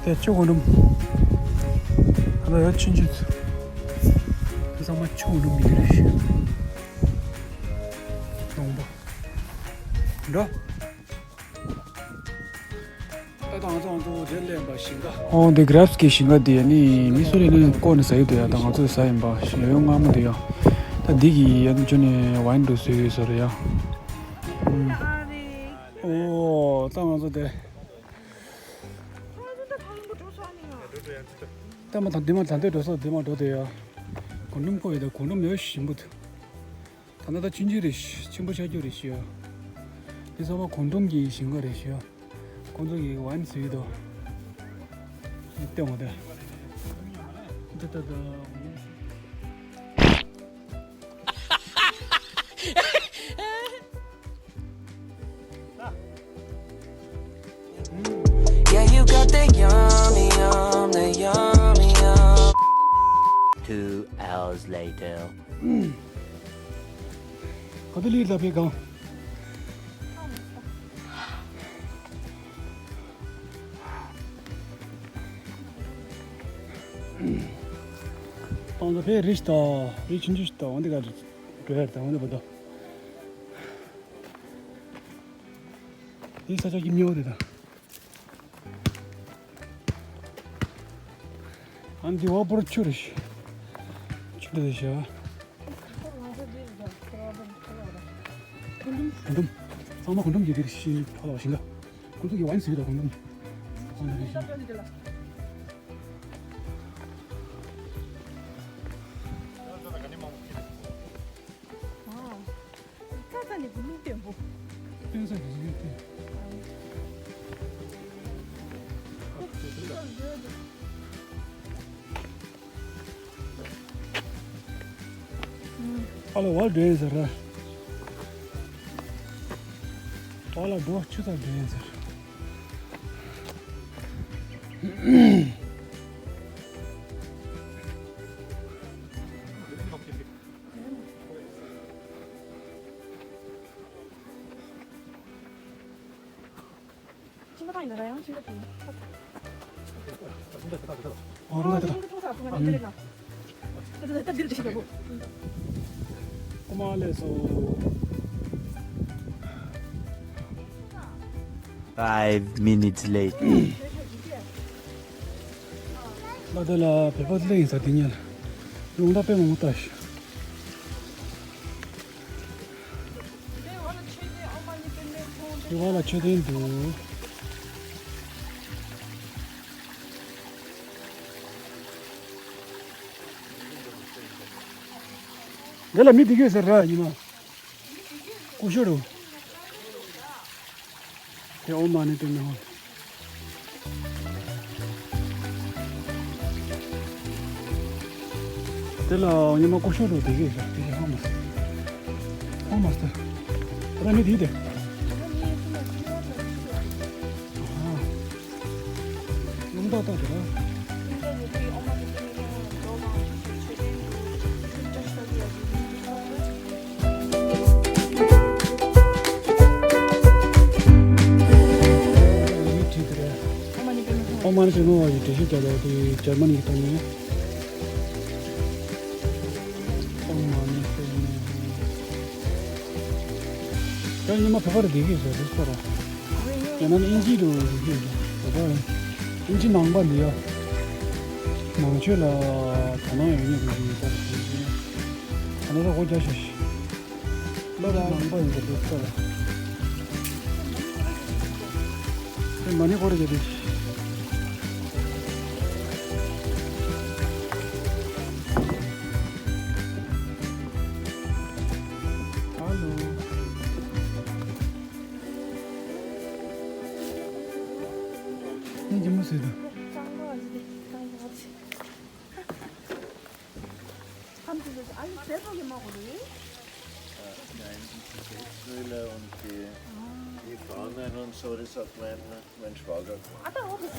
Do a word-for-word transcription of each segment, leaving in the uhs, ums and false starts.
དེ་ཆུ་གོ་འགྲམ། ད་ལྟ་ཡོད་ཆུན་ཆུན། དེ་ཚང་མ་ཆུ་གོ་འགྲམ་མི་འདུག་རེད་ཤི། གདོང་པ། འགྲོ། ད་ང་ཚོ་ང་ཚོ་དེ་ལེན་པ་ཞིང་ཁ། ཨོ་དེ་གྷི་རེབ་སི་གི་ཞིང་ཁ་དེ་ནི་མི་སུ་རེ་ནས་བསྐོར་ནས་ཟ་ཡི་འདུག་ཡ། ད་ང་ཚོས་ཟ་ཡིན་པ་ཞིང་ཡོད་སྔ་མོ་དེ་ཡ། ད་འདི་གི་ཡ་ནི་ཅོ་ནས་ཝའིན་འགྲོ་བཟོས་ཡོད་ས་རེད་ཡ། ཨོ་ད་ང་ཚོ་དེ། ད་མ་ད་འདི་མ་ད་འདི་འགྲོ་ས་འདི་མ་འགྲོ་དེ་ཡ། གོ་འགྲམ་ཁོ་ཡོད་ད་གོ་འགྲམ་ཡོད་ཞིམ་པོ་འདུག་ད་ལྟ་ད་ཆུང་ཆུང་རེད་ཤི། ཆེན་པོ་ཆགས་རྒྱུ་རེད་ཤི་ཡ། འདི་ཚང་མ་གོ་འགྲམ་གྱི་ཞིང་ཁ་རེད་ཤི་ཡ། ཁོང་ཚོ་གི་ཝའིན་བཟོས་འདུག་ལྟོས་མོ་དེ། འདི་ལྟ་ད། Yeah, you got that yummy, yum, that yummy, yum. Two hours later. ག་དུས་ལི་ལ་ཕེབས་གང་། ཏང་ཏང་ཕེ་རིས་ཏོ་རིས་ཆུང་ཆུང་ཞིག་ཏོ་འོན་ཏེ་ག་འགྲོ་ཡར་ཏོ་འོན་ཏེ་བོ་ཏོ། འདི་ས་ཆ་གི་མྱོ་དེ་དང་། ཨ་འདི་བ་པོར་ཆུ་རེད་ཤི། ཆུ་རེད་ཤི། གོ་འགྲམ། ཚང་མ་གོ་འགྲམ་གྱི་དེར་ཤི་ཕ་ལ་བ་ཤི་ལ། ཁོང་ཚོ་གི་ཝའིན་ཟོས་དང་གོ་འགྲམ། ཚང་མ་རེད་ཤི། ཨ། ཁ་ཁ་ནས་བུ་ལུག་བསྟན་པོ། བསྟན་ས་གི་ཡུལ་བསྟན། ཨ་ལ་བ་འདྲེན་ཟེར་ར། བ་ལ་འགྲོ་ཆུ་ཚ་འདྲེན་ཟེར། Five minutes later. ལ་དེ་ལ་བོད་པ་སླེབས་ཡིན་ས་དེ་ཉལ། ལུང་ད་དཔེ་མང་པོ་ལྟ་ཞིག་དེ་བ་ལ་མཆོད་རྟེན་འདུག་འདི་ལ་མི་འདི་གས་ཟེར་ར་ཡིན་ན། ཀུ་ཤུ་རུ། དེ་ཨོཾ་མ་ཎི་པདྨེ་ཧཱུྃ། དེ་ལ་ཉི་མ་ཀུ་ཤུ་རུ་དེ་གས་ཤག་དེ་གས་ཧ་མ་སི། ཧ་མ་སི། ད་མི་དེ་དེ། ལུང་ཏག་ཏག་རེད། ཨོཾ་མ་ཎི་པདྨེ་ཧཱུྃ་ཡི་འགྲེལ་བཤད་རྒྱབ་པ་དེ་འཇར་མ་ནི་གི་ཐོག་ནས། ཨོཾ་མ་ཎི་པདྨེ་ཧཱུྃ། ད་ཉི་མ་བོད་པ་རེ་བསྡད་ཀྱི་ཟེར་རེད་ཟེར་ར། ཡང་ན་ནི་ཨིན་ཇི་རུ་བསྡད་ཀྱི་ཟེར་ར། ཨིན་ཇི་ནང་པ་འདི་ཡ། ནང་ཆོས་ལ་དོ་སྣང་ཡོད་མཁན་རེད་ཟེར་ར། ད་ནི་ད་སྒོ་རྒྱག་ཤག་ཤག་ལོ་ལ་ནང་པ་ཡིན་པ་འདུག་ཚོར། དེ་མ་ཎི་སྐོར་རྒྱབ་པའི། ཧ་ལོ། ནི་ཇི་མོ་ཟེར་དང་། Haben Sie das alles selber gemacht, oder wie? Ja, die Einzelstücke, Öle und die, die Fahnen und so, das hat mein, mein Schwager gemacht. Ah, da oben.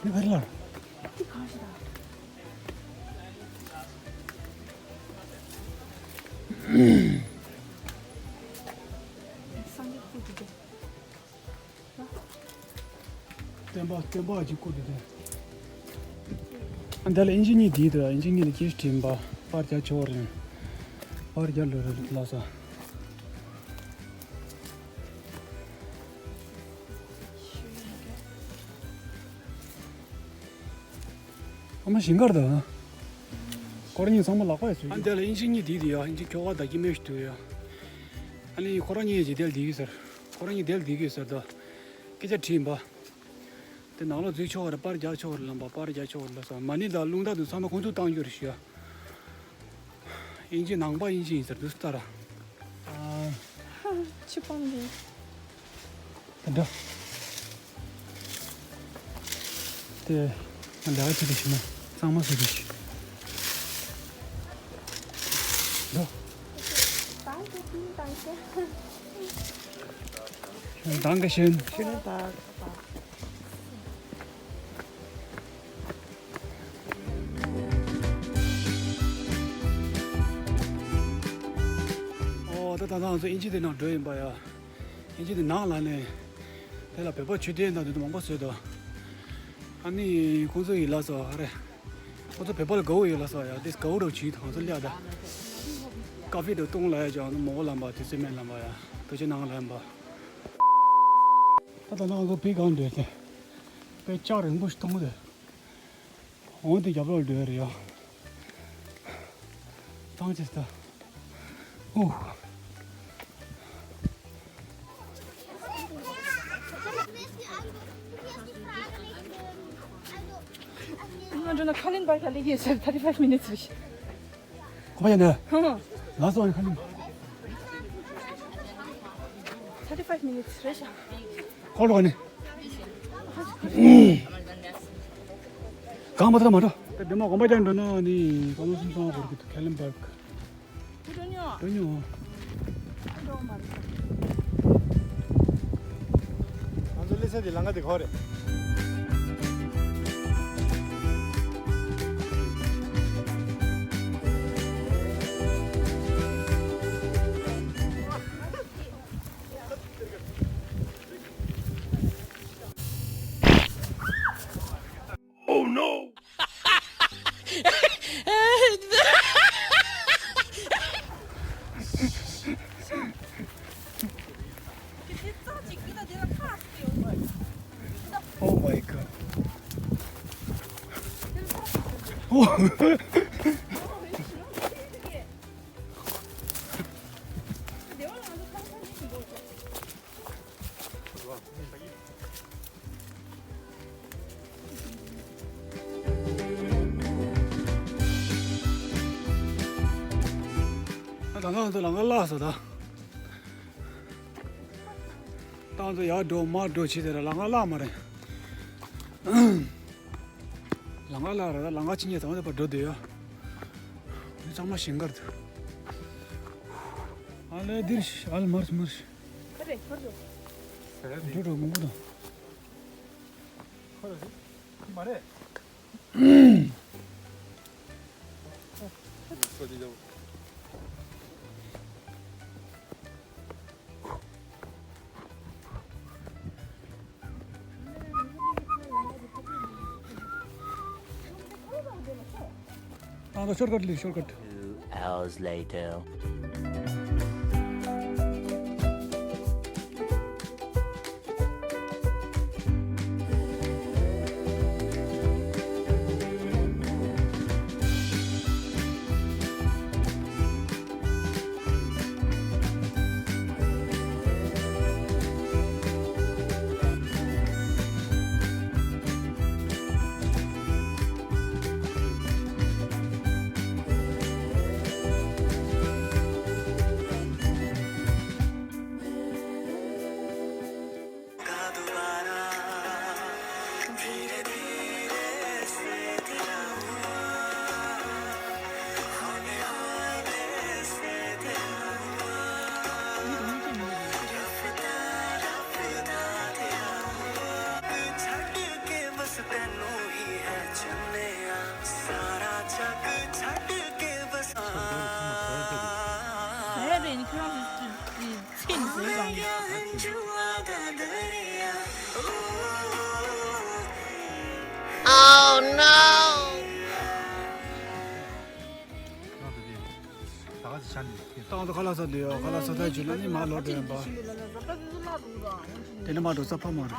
Wie war das? Die Karte da. Das sind die gute. Ja. བསྟན་པ་བསྟན་པ་ཅིག་བསྐུར་དུ་དེ། འདི་ལ་ཨིན་ཇི་གཉིས་བསྡད་འདུག་ཨིན་ཇི་གཉིས་ལ་སྐད་ཆ་དྲིས་པ། པར་རྒྱག་ཆོག་རེད། པར་རྒྱག་ལོས་རེད་ལགས་སོ། ཨ་མ་ཞིང་ཁར་དང་། ཁོ་རང་གཉིས་ཚང་མ་ལག་པ་ཡ་ཚུད། ཨ་འདི་ལ་ཨིན་ཇི་གཉིས་བསྡད་འདུག་ཡ། ཨིན་ཇི་ཁྱོ་ག་ད་ཀི་མེ་ཤི་འདུག་ཡ། ཨ་ནི་ཁོ་རང་གཉིས་ཀྱིས་དེ་ལ་བསྡད་ཀྱི་ཟེར། ཁོ་རང་གཉིས་དེ་ལ་བསྡད་ཀྱི་ཟེར་དོ། སྐད་ཆ་དྲིས་པ། དེ་ནང་ལོགས་འཛུལ་ཆོག་རེད། པར་རྒྱག་ཆོག་རེད་ལབ་པ། པར་རྒྱག་ཆོག་རེད་ལབ་སོང་། མ་ཎི་དང་རླུང་རྟ་དང་ཚང་མ་ཁོང་ཚོས་བཏང་རྒྱུ་རེད་ཞུ་ཡ། ཨིན་ཇི་ནང་པ་ཨིན་ཇི་ཡིན་ཟེར་འདུག་སྟ་ར། ཨ། ཆུ་སྤང་འདི། དེ་འདྲ། དེ་ང་ལས་ཀ་བྱེད་དུ་ཞིག་ན་གཙང་མ་བཟོ་དུ་ཞིག་འདྲ། Danke schön, danke. Schönen Tag. ཨོ་ད་ད་ང་ཚོ་ཨིན་ཇི་དེ་ནང་འགྲོ་ཡིན་པ་ཡ། ཨིན་ཇི་དེ་ནང་ལ་ནས་དེ་ལ་བོད་པ་མཆོད་རྟེན་དང་དེ་ཚོ་མང་པོ་བཟོས་འདུག་ཨ་ནི་ཁོང་ཚོ་ཡི་ལ་སོ་ཨ་རེ། ཁོང་ཚོ་བོད་པ་ལ་དགའ་བོ་ཡོད་ལ་སོ་ཡ། དེ་དགའ་བོ་རོ་ཆུ་ཐང་ཚོ་ལ་ཡ་ད། ཀ་ཧྥེ་དུ་གཏོང་ལ་ཡ་ཅང་མོ་ལམ་པ་དེ་ཚོ་མེད་ལམ་པ་ཡ། དུ་ཆེ་ནང་ལམ་པ། ད་ད་ནང་ཚོ་པི་གང་འདྲ་ཅན། པེ་ལྕགས་རིང་པོ་ཞིག་གཏོང་གི་འདུག་འོན་ཏེ་རྒྱབ་ལོགས་འགྲོ་ཡ་རེད་ཡ། ཐང་ཆད་ད། ཨོ། ང་འགྲོ་ན་ཁ་ལེན་པར་ག་ལེ་ཡེ་ཟེར། thirty five minutes རེད། ཁོ་པ་ཡ་ནི། ཧང་། ལ་སོ་ཁ་ལེན། thirty five minutes རེད་ཤག་ཁོ་ལོ་ནི། གང་མ་ཐར་མ་འགྲོ། དེ་མ་གོམ་པ་རྒྱག་འགྲོ་ན་ནི་གང་ལོ་སུམ་ཚང་བར་གྱི་ཁ་ལེན་པར། འགྲོ་མྱོང་། འགྲོ་མྱོང་། ང་ཚོ་སླེབས་ས་དེ་ལམ་ཁ་དེ་ག་པར་རེད། Oh no! Oh my god. Oh. ད་ང་ཚོ་ལམ་ཁ་བརླག་སོང་ད། ད་ང་ཚོ་ཡར་འགྲོ་མར་འགྲོ་བྱས་ཏེ་ལམ་ཁ་བརླག་མ་རེད། ལམ་ཁ་བརླག་རེད། ད་ལམ་ཁ་ཕྱི་ཉིན་ད་ང་ཚོ་ཕར་འགྲོ་སྡོད་ཡ། འདི་ཚང་མ་ཞིང་ཁར་འདུག་ཨ་ལེ་འདིར་ཨ་ལེ་མར་མར། འགྲོ་འགྲོ་མང་པོ་དང་། ཁོ་རེད། ཁོ་མ་རེད། ད་ད་ཤོར་ཀཊ་ལི་ཤོར་ཀཊ། Two hours later. ཏང་དུ་ཁ་ལག་ཟ་འདི་ཡོད། ཁ་ལག་ཟ་ད་རྒྱུ་ལ་ནི་མ་ལོ་དྲན་པ། དེ་ནི་མ་འགྲོ་ས་ཕ་མ་རེད།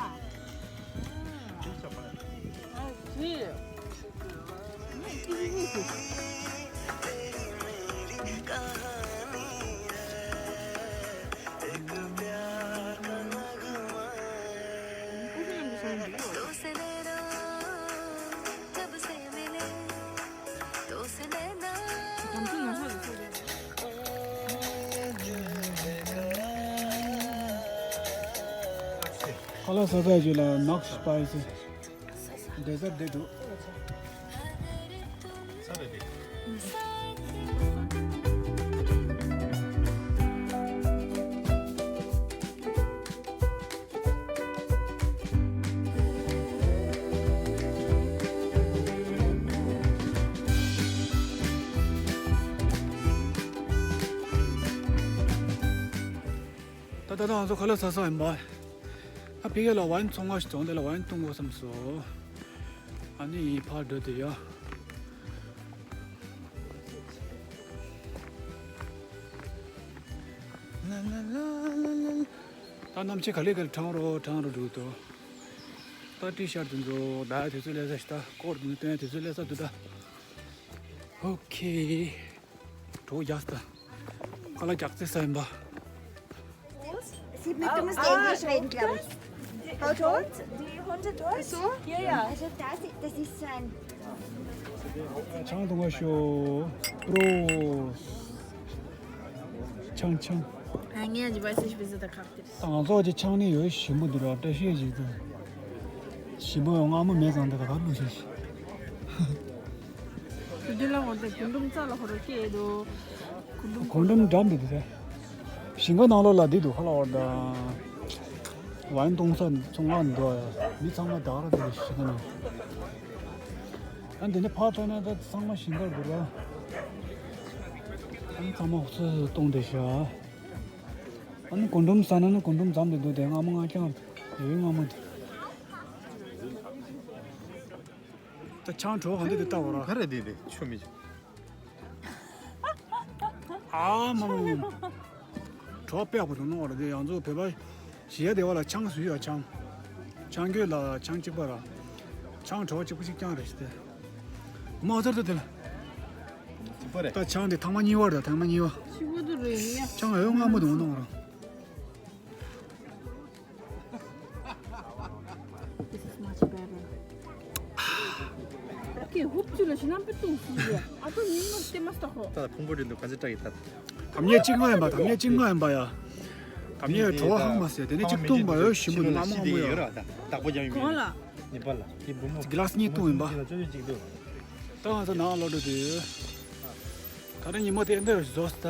ཁ་ལག་ཟ་ས་ཞིག་ལ་ནག་སི་པའི་སི་ཌེ་ཟར་དེ་འདུག་ད་ད་ལྟ་ང་ཚོ་ཁ་ལག་ཟ་ས་ཡིན་པ། ཨ་ཕ་གི་ལ་ཝའིན་ཚོང་བ་ཞིག་བཙོང་དེ་ལ་ཝའིན་བཏུང་དགོས་བསམ་སོང་། ཨ་ནི་ཡིན་ཕར་འགྲོ་དེ་ཡ། ད་གནམ་ཕྱི་ག་ལེ་ག་ལེ་གྲང་རོ་གྲང་རོ་འགྲོ་དོ། ད་ཏི་ཤར་དེ་ཚོ་ད་དེ་ཚོ་ལས་ས་ཞིག་ད་ཀོར་དེ་ཚོ་སྟོན་དེ་ཚོ་ལས་ས་འདུག་ད། ཨོ་ཁེ། གྲོགས་རྒྱག་སྟེ། ཁ་ལག་རྒྱག་རྩེ་ས་ཡིན་པ། Sie mit uns Englisch reden, glaube ich. Haut, Haut? Die Hunde dort? So? Ja, ja. Also das, das ist so ein ཆང་འཐུང་བ་ཤོག་པྲོ། ཆང་ཆང་། ཨ་ངས་ཇི་བ་སི་ཤི་བི་ཟི་ད་ཁག་ཏིར། ང་ཚོ་གི་ཆང་ནི་ཡོད་ཞིམ་པོ་འདུག་ར་བཀྲ་ཤིས་ཤིག་འདུག་ཞིམ་པོ་ཡོང་སྔ་མོ་མེད་ཙང་འདི་ག་ད་བླུགས་ཤིག་འདི་ལ་འོ་དེ་གུ་འབུམ་རྩ་ལ་ཧོ་རོ་སྐྱེས་འདུག་གུ་འབུམ་འགྲམ་འདི་འདུག་ཟེར། ཞིང་ཁ་ནང་ལོགས་ལ་འདི་འདུག་ཧ་ལ་འོ་ད། ཝའིན་གཏོང་ས་ཚོང་ཁང་འདུག་མི་ཚང་མ་བདག་ར་འདི་ཞིང་ཁ་ནང་། ཨ་འདི་ནི་ཕར་ལྟ་ན་ད་ཚང་མ་ཞིང་ཁ་འདུག་ར། ཨ་ནི་ཚང་མ་ཧུ་ཚུ་གཏོང་བསྡད་ཤག་ཨ་ནི་གུ་འབུམ་ཟ་ན་ནི་གུ་འབུམ་ཙམ་དུ་འདུག་དེ་སྔ་མོ་ང་རྐྱང་དེ་སྔ་མོ་དེ། ད་ཆང་གྲོགས་གང་འདི་དེ་ལྟ་བ་ར། ག་རེ་དེ་དེ་ཆུ་མི་ཆུ། ཨ་མ་མ་མ་མ། གྲོགས་དཔེ་ཡག་པོ་འདུག་ནོ་ར་དེ་ཡང་ཚོ་བོད་པ་གཞི་ཡ་དེ་བ་ལ་ཆང་བཟོས་ཡ་ཆང་། ཆང་གོས་ལ་ཆང་གཅིག་པ་ར། ཆང་གྲོགས་གཅིག་པ་གཅིག་རྐྱང་རེད་ཤི་དེ། མ་ཚར་དུ་དེ་ལ། ཅི་པ་རེད། ད་ཆང་དེ་ཐེངས་མ་གཉིས་པ་རེད་ད་ཐེངས་མ་གཉིས་པ། ཆི་བོ་དུ་རེད་ཡ། ཆང་འོས་སྔ་མོ་དུ་འོང་དང་ར། This is much better. Okay, ཧུབ་ཆུ་ལ་ཤི་ནམ་པི་ཏུང་སི་ཡ། ཨ་ཏོ་མིང་མ་སྟེ་མ་སྟ་ཧོ། ད་ཕུང་པོ་རིན་དུ་ག་ཚོད་སྐྲག་ཡི་ད། དམ་ཉེ་གཅིག་ང་ཡིན་པ་དམ་ཉེ་གཅིག་ང་ཡིན་པ་ཡ། དམ་ཉེ་གྲོགས་ཧང་མ་ཟེར་དེ་ནས་གཅིག་བཏུང་བ་ཡོད་ཞིམ་པོ་འདུག་སྔ་མོ་སྔ་མོ་ཡོད། བདག་པོ་རྒྱབ་ཡིན་གང་ལ། ནི་པ་ལ་དེ་བུ་མོ། གི་ལ་སི་གཉིས་བཏུང་ཡིན་པ། ཅོ་ཅོ་ཅིག་འདུག་ད་ང་ཚོ་ནང་ལོག་འགྲོ་དུས། ད་རེས་ཉི་མ་དེ་འདིར་བཟོས་ད།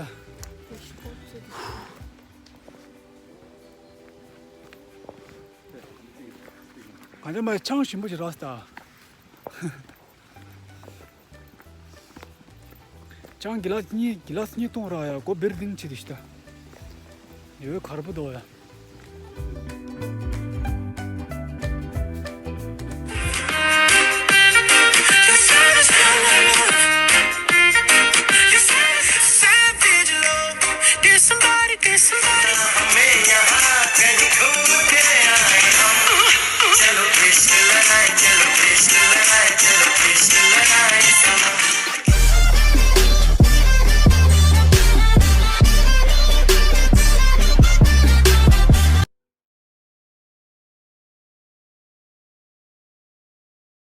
གང་ལྟར་མ་ཆང་ཞིམ་པོ་ཞིག་རག་ད། ཆང་གི་ལ་སི་གཉིས་གི་ལ་སི་གཉིས་བཏུང་རག་ཡ་གོ་བིར་ལྡིང་ཆེ་དེ་ཤི་ད། ཡོད་གར་པོ་དོ་ཡ།